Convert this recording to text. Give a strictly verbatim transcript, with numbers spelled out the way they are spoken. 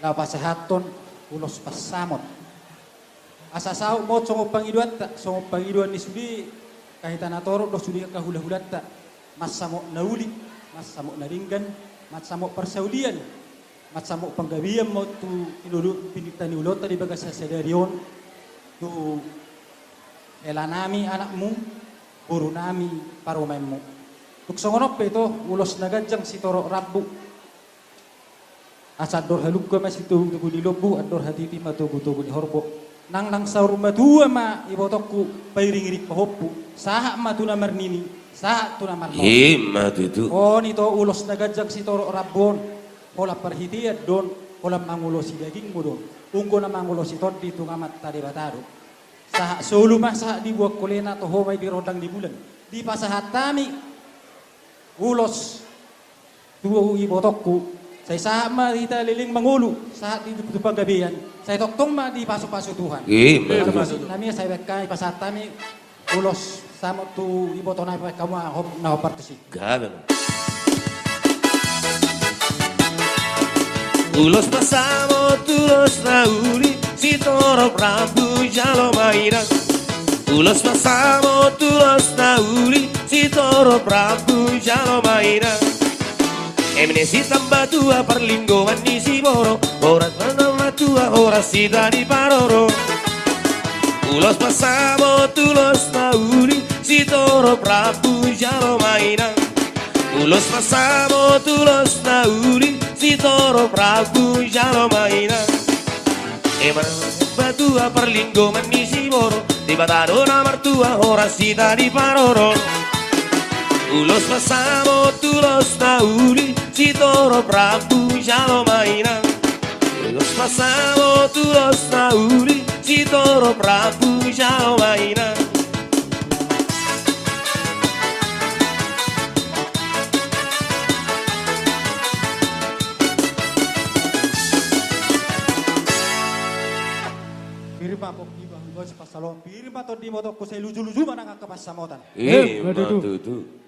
laho pasahathon ulos pansamot. Asa saut ma on songon pangidoanta, songon pangidoan ni sude angka hita na torop dohot sude angka hulahulanta. Mansamot na uli, mansamot na denggan, mansamot parsaulian, mansamot panggabean ma on tu pinulu-, pinta ni ulaonta di bagasan sadari on, tu helanami anakmu, borunami parumaenmu. Tung songon on pe ito, ulos na ganjang sitorop rambu. Asa andor halumpang ma sitogutogu ni lombu, andor hatiti ma togutogu ni horbo. Nang, nang saur matua ma ibotongku, pairingiring pahompu, sahat ma tu na marnini, sahat tu na marnono. Ima tutu. On ito ulos na ganjang sitorop rambu on, holan parhitean do on, holan mangulosi dagingmu do on. Unggo na mangulosi tondi tung Amanta Debata do. Sahat solu ma, sahat dibuat holena, toho ma i di rondang ni bulan. Dipasahat hami ulos tu ibotongku, sai sahat ma hita leleng mangolu, sahat di tu panggabean, sai tongtong ma dipasupasu Tuhan. Ima tutu. Nami sai baen hami, pasahat hami ulos samot tu ibotonami, baen hamu na hombar tusi. Gabe ma. Ulos pansamot ulos na uli, sitorop rambu jalo ma inang. Ulos pansamot ulos na uli, sitorop rambu jalo ma inang. Eme na sitamba tua parlinggoman ni siborok, horas ma na matua, horas hita diparorot. Ulos pansamot ulos na uli, sitorop rambu jalo ma inang. Ulos pansamot ulos na uli, sitorop rambu jalo ma inang. Eme na sitamba tua parlinggoman ni siborok, Debata do na martua, horas hita diparorot. Ulos pansamot ulos na uli, sitorop rambu jalo ma inang. Ulos pansamot ulos na uli, sitorop rambu jalo ma inang. Pir ma pongki, bah, bah, si pansalongan. Pir ma tondi ibotongku, sai lujuluju ma nang angka pansamotan. Ima tutu.